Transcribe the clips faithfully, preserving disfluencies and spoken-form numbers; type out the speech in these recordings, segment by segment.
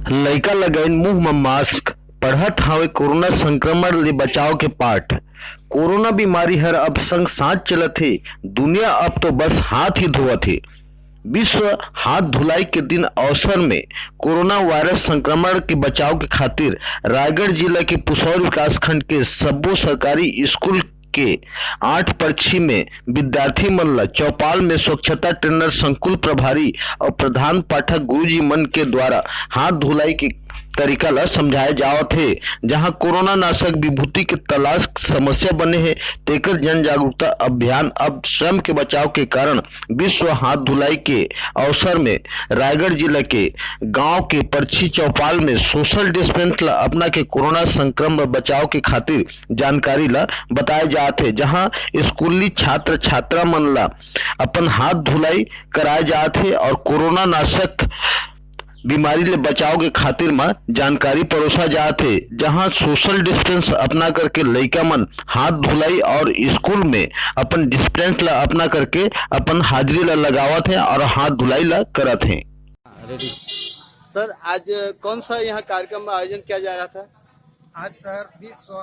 लइका लगाइन मुंह म मास्क, पढ़त हावे कोरोना संक्रमण ले बचाव के पाठ। कोरोना बीमारी हर अब संग साथ चलत हे, दुनिया अब तो बस हाथ ही धोवत हे। विश्व हाथ धुलाई के दिन अवसर में कोरोना वायरस संक्रमण के बचाव के खातिर रायगढ़ जिला के पुसौर विकासखंड के सब्बो सरकारी स्कूल के आठ परछी में विद्यार्थी मन ल चौपाल में स्वच्छता ट्रेनर, संकुल प्रभारी और प्रधान पाठक गुरुजी मन के द्वारा हाथ धुलाई के तरीका ल समझाए जावत हे, जहां कोरोना नाशक विभूति के तलाश समस्या बने हे, तेकर जन जागरूकता अभियान। अब स्वयं के बचाव के कारण विश्व हाथ धुलाई के अवसर में रायगढ़ जिला के गांव के परछी चौपाल में सोशल डिस्टेंस ल अपना के कोरोना संक्रमण बचाव के खातिर जानकारी ल बताए जात हे, जहां स्कूली छात्र छात्रा मन ल अपन हाथ धुलाई कराए जात हे और कोरोना नाशक बीमारी ले बचाव के खातिर म जानकारी परोसा जात हे, जहां सोशल डिस्टेंस अपना करके लइका मन हाथ धुलाई और स्कूल में अपन डिस्टेंस ल अपना करके अपन हाजिरी ल लगावत हे और हाथ धुलाई ल करत हे। रेडी। सर, आज कौन सा यहाँ कार्यक्रम का आयोजन किया जा रहा था? आज सर विश्व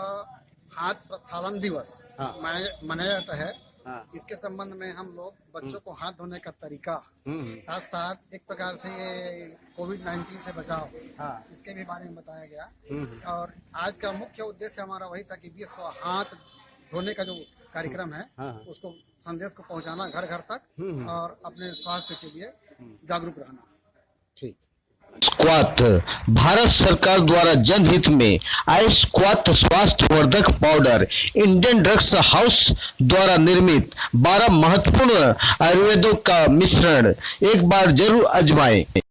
हाथ प्रक्षालन दिवस हाँ। मनाया मनाया जाता है। हाँ। इसके संबंध में हम लोग बच्चों को हाथ धोने का तरीका, हम्म। साथ साथ एक प्रकार से ये कोविड नाइन्टीन से बचाव, हाँ। इसके भी बारे में बताया गया। हम्म। और आज का मुख्य उद्देश्य हमारा वही था कि विश्व हाथ धोने का जो कार्यक्रम है, हाँ, हाँ। उसको, संदेश को पहुंचाना घर घर तक हम्म। और अपने स्वास्थ्य के लिए जागरूक रहना। ठीक। स्क्वाथ, भारत सरकार द्वारा जनहित में आए स्क्वाथ स्वास्थ्य वर्धक पाउडर, इंडियन ड्रग्स हाउस द्वारा निर्मित बारह महत्वपूर्ण आयुर्वेदों का मिश्रण, एक बार जरूर आजमाएं।